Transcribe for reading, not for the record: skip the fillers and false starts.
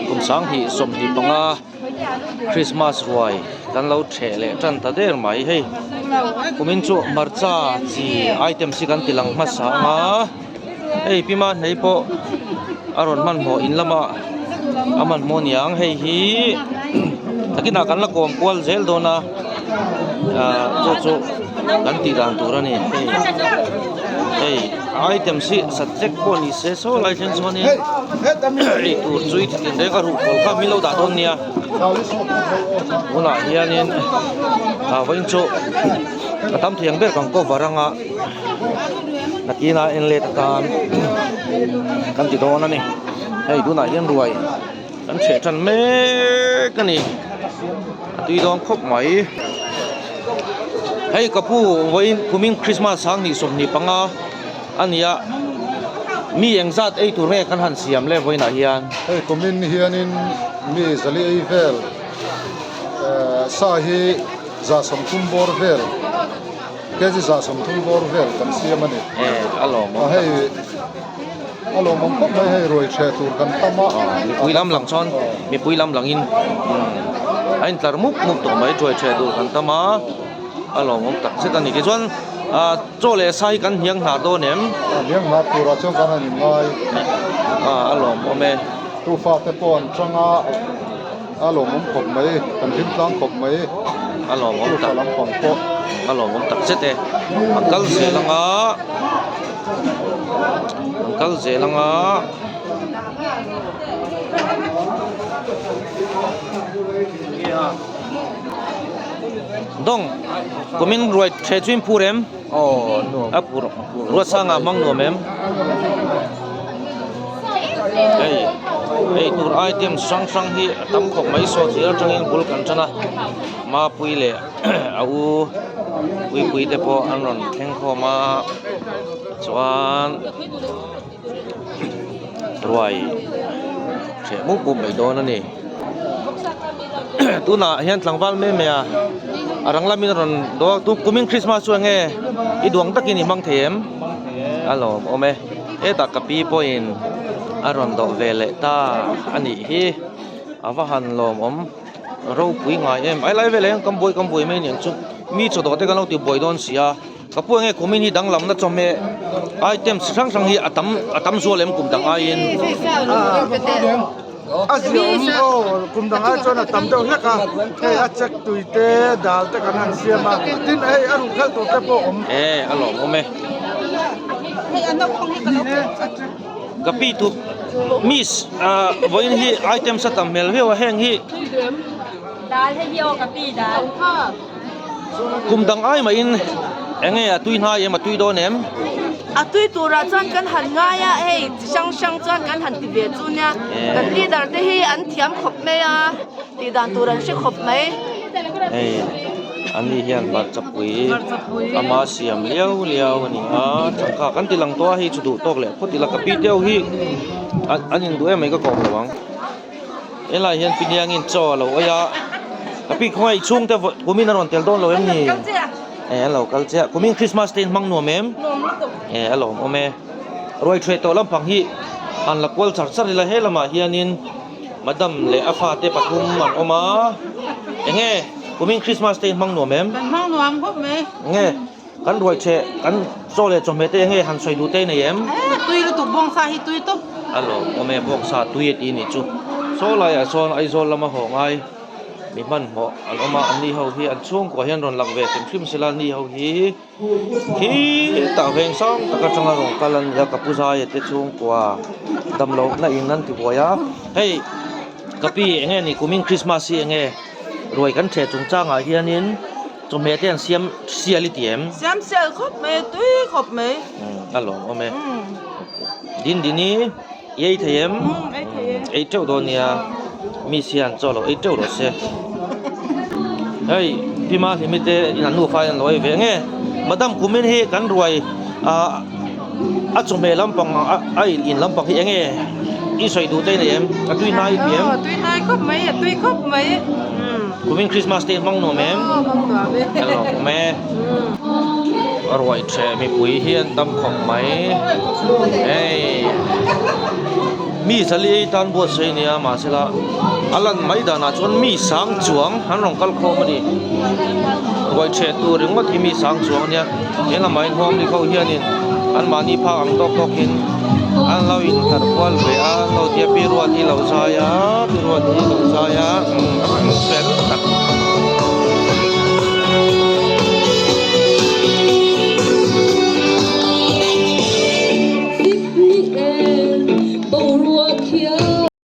Kum 2025 Christmas ruai kan lo theh leh tan ta der mai hei. Kumin chu hmarcha chi items hi kan ti lang hmasa ang a, hei pi Mahnei pawh a rawn hmanhmawh in lamah a hmanhmawh niang hei hi takinah kan la kawm kual zel dawn a ah chu chu kan tih dan tur a ni hei hei items hi subject pawh ni se saw lai thleng chuanin ei tur chu i ti tin reng a ruhkawl kha min lo dah dawn nia. Tunah hianin ah vawiin chu a tam thei ang ber kan cover anga nakinah en let atan kan ti dawn a ni hei tunah hian ruai kan chheh tan mek a ni a tui dawn khawp mai hei ka pu vawiin kumin krismas 2025 a ni a mi engzat ei tur nge kan han siam le vawiinah hian. Hei kumin hianin mi zali ei vel sa hi 130 bawr vel kg 130 bawr vel kan siam a ni. A lawmawm tak. Hei a lawmawm khawp mai hei ruai ṭheh tur kan tam a. Mipui lam lang chuan mipui lam langin a intlar mup mup tawh mai ruai ṭheh tur kan tam a a lawmawm tak zet a ni. Tichuan Chaw leh sa hi kan hniang hnar dawn em? A hniang hnar turah chuan kan han inngai. A a lawmawm e. Tu fate pawh an chang a, a lawmawm khawp mai, kan hlim tlang khawp mai. A lawmawm tak. Tu fa lampang pawh. A lawmawm tak zet e. An kal zel ang a, an kal zel ang a. Dawng, kumin ruai the chu in phur em? Aw, nuam. A phur, Ruatsanga hmang nuam em? Hei, hei tur item hrang hrang hi a tam khawp mai saw thir atangin bul kan tan a, Mapui leh a u Puipui te pawh an rawn thleng khawm a, chuan ruai hreh mup mup mai dawn a ni. Tunah hian tlangval mai mai a a rang lamin a rawn daw a kumin Christmas chu enge i duang takin i hmang thei em? A lawm awm e hetah ka pi pawhin a rawn dawh ve leh ta a nih hi a va han lawmawm ropui ngai em ai lai velah hian kan buai kan buai mai aniang chu mi chaw dawh te kan lo ti buai dawn si a. Ka pu enge kumin hi danglamna chawhmeh items chi hrang hrang hi a tam a tam zual em kum dang aiin. A ziah awm aw kum dang ai chuan a tam deuh hlek a hei a check tui te dal te kan han siam a tin hei a ruh khelh tur te pawh awm. E a lawm awm e. Ka pi tu miss vawiin hi items a tam hmel viau a heng hi. Dal hei hi aw ka pi dal. Kum dang ai mahin eng nge a tui hnai em a tui dawn em? A tui turah chuan kan han ngai a, hei chi hrang hrang chuan kan han ti ve chu nia. Kan leader te hi an thiam khawp mai a, tih dan tur an hre khawp mai. Hei ani hian hmarchapui ama siam liau liau a ni a, changkha kan ti lang tawh a, hei chu duh tawk leh phawt ila ka pi deuh hi an induh em mai ka kawm lo ang. Helai hian Piniangin chaw a lo awih a, ka pi khawngaih i chhungte kumin a rawn tel dawn lo em ni? E a lo kal chiah, kumin Christmas te in hmang nuam em? E a lawm awm e, ruai ṭhuai tawh lampang hi han la kual char char ila he lamah hianin madam leh a fate pathum an awm a, enge kumin Christmas te in hmang nuam em? Kan hmang nuam khawp mai. Enge kan ruai ṭheh kan chaw leh chawhmeh te enge han sawi duh te nei em? E tui lutuk bawngsa hi tui tawp. A lawm awm e bawngsa tui a tih a nih chu. Saw laiah sawn Aizawl lama haw ngai mi hmanhmawh an awm a, anni ho hi an chhungkua hian rawn lang ve hrim hrim sela anni ho hi khitah veng sang tak atanga rawn kal a ni a ka pu Zaia te chhungkua damlohna in an ti buai a hei ka pi enge ni kumin Christmas hi enge ruai kan ṭheh chungchangah hianin. Chawhmeh te an siam sial i ti em? Siam sial khawp mai, tui khawp mai. A lawm awm e. Din din i i ei thei em? Ei thei e. Ei teuh dawn nia. Mi sian chaw lo ei teuh rawh se. Hei Pima Hlimi te in an nufa in an lo ei ve nge. Madam kumin hi kan ruai a chawhmeh lampang a in lampang hi enge i sawi duh te nei em? A tui hnai i ti em? Aw tui hnai khawp mai, a tui khawp mai. Kumin Christmas te in hmang nuam em? Aw hmang nuam e. A lawm e. A ruai ṭheh mipui hi an tam khawp mai. Hei. Mi zali ei tan buatsaih a nia mahsela a lan mai danah chuan mi sang chuang an rawn kal khawm a ni. Ruai chheh tur ringawt hi mi sang chuang a nia he lamah hian huangli ho hianin anmahni phak ang tawk tawkin an lo intlar kual ve a an lo tia pi ruat hi lo zai a pi ruat hi lo zai a umm fel tak.